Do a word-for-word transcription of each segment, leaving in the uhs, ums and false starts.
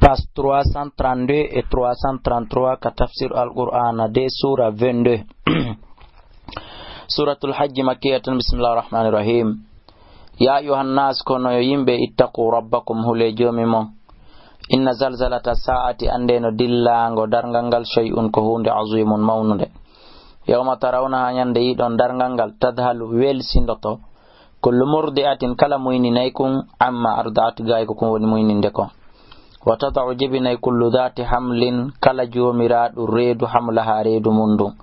Page trois cent trente-deux et trois cent trente-trois ka tafsir Al-Qur'ana de sura vingt-deux. Suratul Hajji makkiyatun, bismillahir rahmanir rahim. Ya ayyuhan nas, kono yo yimɓe, ittaqu rabbakum, hule joomi mon. Inna zalzalata sa'ati, annde no dillaango darngal ngal, shay'un, ko huunde, azimun, mawnunde. Yawma tarawnaha, ñande yiɗon darngal ngal, tadhalu, welsindoto, kullu murdi'atin, kala muyninay kun, amma arda'at, gaay ko kun woni muyninde kon. Wa tada'u, jibinay, kullu dhati hamlin, kala joomiraaɗu reedu, hamlaha, reedu mun ndun.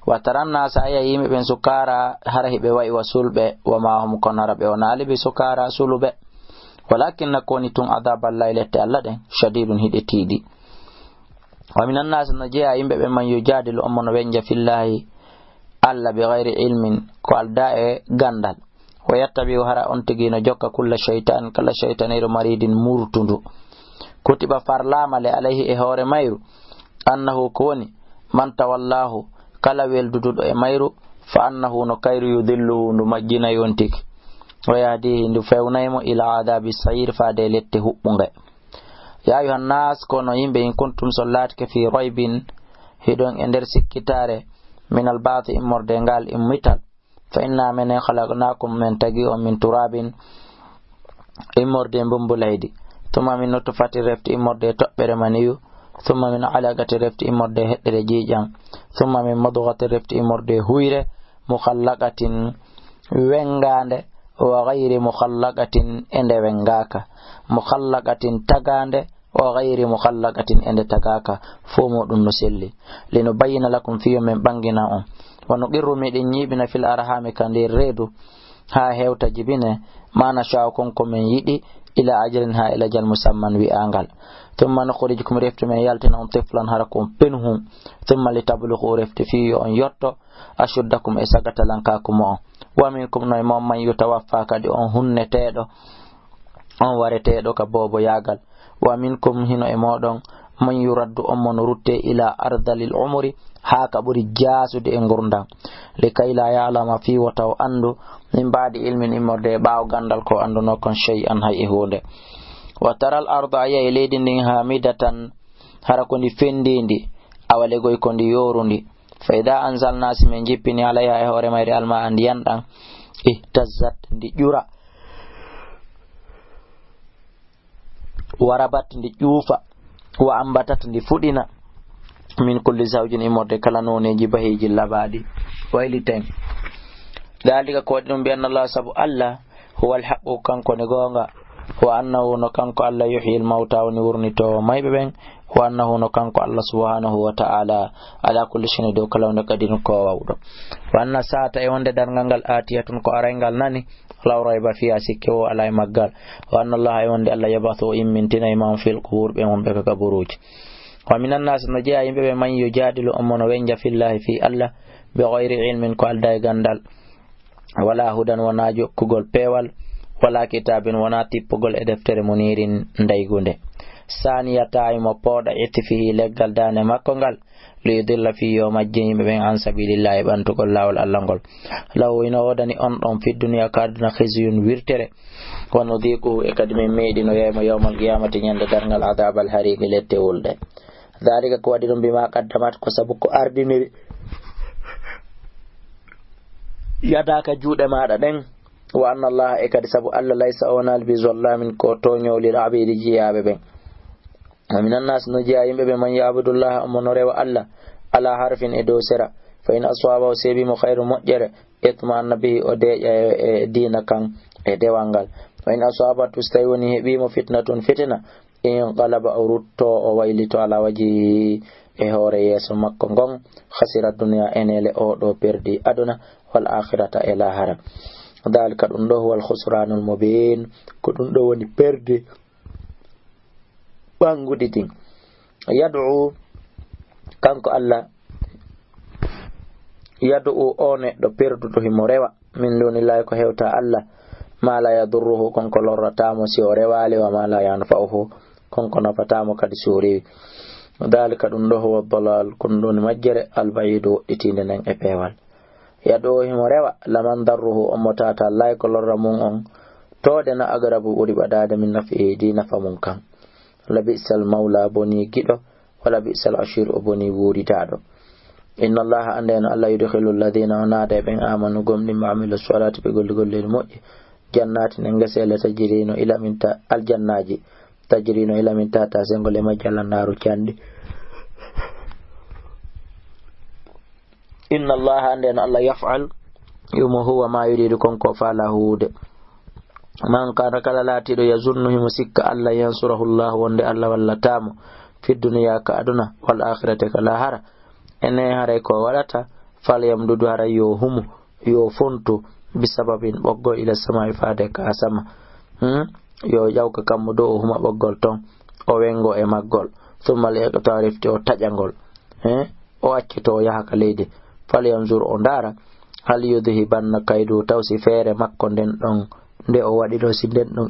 Wa taran nasa, a yi'ay yimɓe ɓen, sukaara, hara hiɓe wa'i wa sulɓe, wa ma hum, kono hara ɓe wonaali bi sukaara, suluɓe. Walakinna, ko woni tun, adhaballahi, lette Alla ɗen, shadidun, hiɗe tiiɗi. Wa minan nasi, no jeyaa yimɓe ɓen, man yujadilu, on mo no wenja, fillahi, Alla, bi ghayri ilmin, ko aldaa e gandal. Wa yattabi'u, hara on tigi no jokka, kulla shaytan, kala shaytaneyru, maridin, murtundu. Kutiba, farlaama le, alayhi, e hoore mayru, annahu, ko woni, man tawallahu, kala welduduɗo e mayru, fa annahu, no kayru, yudilluhu, ndu majjinay on tigi. Wa yahdihi, ndu fewnay mo, ila adabi sa'ir, faade e lette huɓɓunge. Ya ayyuhan nas, kono yimɓe, in kuntum, so laatike, fi raybin, hiɗon e nder sikkitaare, min al ba'thi, immorde ngal, immital. Fa inna, menen, khalaqnakum, men tagi on, min turabin, immorde mbumbu leydi. Thumma min nutfatin, refti immorde toɓɓere maniyu. Thumma min alaqatin, refti immorde heɗɗere ƴiiƴan. Thumma min mudghatin, refti immorde huyre. Mukhallaqatin, wengaande. Wa ghayri mukhallaqatin, e nde wengaaka. Mukhallaqatin, tagaande. Wa ghayri mukhallaqatin, e nde tagaaka, fof muɗum no selli. Linubayyina lakum, fii yo men ɓangina on. Wa nuqirru, miɗen ñiiɓina, fil arhami, ka nder reedu, haa hewta jibine, ma nasha'u, kon ko men yiɗi, ila ajalin, haa ila jal musamman wi'angal. Thumma nukhrijukum, refti men yaltina on, tiflan, hara ko on penuhun. Thumma litablughu, refti fii yo on yotto, ashuddakum, e sagatalankaku mo'on. Wa minkum, no e mon, man yutawaffa, kadi on hunneteeɗo, on wareteeɗo ka booboyaagal. Wa minkum, hino e mooɗon, man yuraddu, on mo no rutte, ila ardalil umuri, haa ka ɓuri jaasude e ngurndan. Likay la ya'lama, fii wota o anndu, min ba'di ilmin, immorde e ɓaawo ganndal ko annduno kon, shay'an, hay e huunde. Wa taral arda, a yi'ay leydi ndin, hamidatan, hara ko ndi fendiindi, awa legoy ko ndi yoorundi. Fa ida anzalna, si men jippini, alayha, e hoore mayri, alma, ndiyan ɗan, ihtazzat, ndi ƴura. Warabat, ndi ƴuufa. Wa ambatat, ndi fuɗina. Min kulli zawjin, immorde kala nooneeji bahiiji laɓaaɗi. Wayliten. Daalika, ko waɗi ɗum, bi anna Allah, sabu Allah, huwa alhaqqu, kanko ne goonga. Wa annahu, no kanko Allah, yuhyil mawta, woni wurnitoowo mayɓe ɓen. Wa annahu, no kanko Allah subhanahu wa ta'ala, ala kulli shay'in, dow kala hunde, qadirun, ko waawuɗo. Wa anna sa'ata, e wonde darngal ngal, atiyatun, ko arayngal nani, la rayba fiha, sikke wo alaa e maggal. Wa anna Allah, e wonde Allah, yab'athu, o immintinay, man fil qubur, ɓe wonɓe ka kaburuuji. Wa minan nas, no jeyaa yimɓe ɓe, man yujadilu, on mo no wenja, fillahi, fii Allah, bi ghayri ilmin, ko aldaa e ganndal. Wala hudan, wonaa jokkugol peewal, wala kitaabin, wonaa tippugol e deftere, muniirin, ndaygunde. Saaniya, tawi mo pooɗa, itfihi, leggal daande makko ngal, liyudilla, fii yo majjin yimɓe ɓen, an sabilillahi, ɓantugol laawol Allah ngol. Lahu, hino woodani on ɗon, fi duniya, ka aduna, khizyun, wirtere, wa nudhiquhu, e kadi men meeɗinoyay mo, yawmal qiyamati, ñande darngal, adabal hariqi, lette wulɗe. Dhalika, ko waɗi ɗum, bima qaddamat, ko sabu ko ardiniri yadaka, juuɗe maaɗa ɗen. Wa anna Allah, e kadi sabu Allah, laysa, o wonaali, bi zallamin, ko tooñoowo, lil abidi, jiyaaɓe ɓen. Wa minan nas, no jeyaa yimɓe ɓe, man ya'budu Allah, omo no rewa Allah, ala harfin, e dow sera. Fa in aswabahu, seebi mo khayru, moƴƴere, itma'anna bihi, o deeƴa e, e diina kan, e dewal ngal. Wa in asabatu, so tawi woni heɓi mo fitnatun, fitina, inqalaba, o rutto, o waylito, ala wajhihi, e hoore yeeso makko ngon, khasira dunya, enele, o ɗo perdi aduna, wal akhirata, e lahara. Dhalika, ɗum ɗo, huwal khusranul mubin, ko ɗum ɗo woni perdi ɓannguɗi ɗin. Yad'u, kanko Allah, yad'u, o neɗɗo perduɗo himo rewa, min dunillahi, ko hewta Allah, ma la yadurruhu, kon ko lorrata mo si o rewaali, wa ma la yanfa'uhu, kon ko nafata mo kadi si o rewi. Dhalika, ɗum ɗo, huwa dalal, ko ɗum ɗo woni majjere, al ba'idu, woɗɗitiinde nden e peewal. Yad'u, himo rewa, laman darruhu, on mo tata lay ko lorra mun on, toode na, agrabu, ɓuri ɓadaade, min naf'ihi, di nafa mun kan. Labisal mawla boni giɗo, wala bisal ashir o boni wuuritaaɗo. Inna Allaha, annde no Allah, yudkhilu alladhina, o naada e ɓen, amanu, gomɗi, wa amilu salati, ɓe golli golleeli moƴƴi, jannatin, e ngeseele, tajrino ila min ta aljannaaji, tajrino ila min tahta, sengol e majji alannaaru canɗi. Inna Allaha, annde no Allah, yaf'al, yumo huwa ma yuridu, kon ko faala huude. Man kana, kala laatiiɗo, yazunnu, himo sikka, Allah yansurahu Allah, wonde Allah wallataamo, fi duniya, ka aduna, wal akhirati, ka lahara, ene haray ko waɗata, fal yamdudu, haray yo humu, yo fontu, bi sababin, ɓoggol, ila samai, faade ka sama. Hmm? Yo ƴawka kammu dow, o huma ɓoggol ton, o wengo e maggol. Thumma liyaqta, refti o taƴa ngol. Eh? O accito, o yaha ka leydi. Fal yanzur, o ndaara, hal yudhibanna kaydu, taw si feere makko nden ɗon, nde o waɗi ɗo, si nden ɗon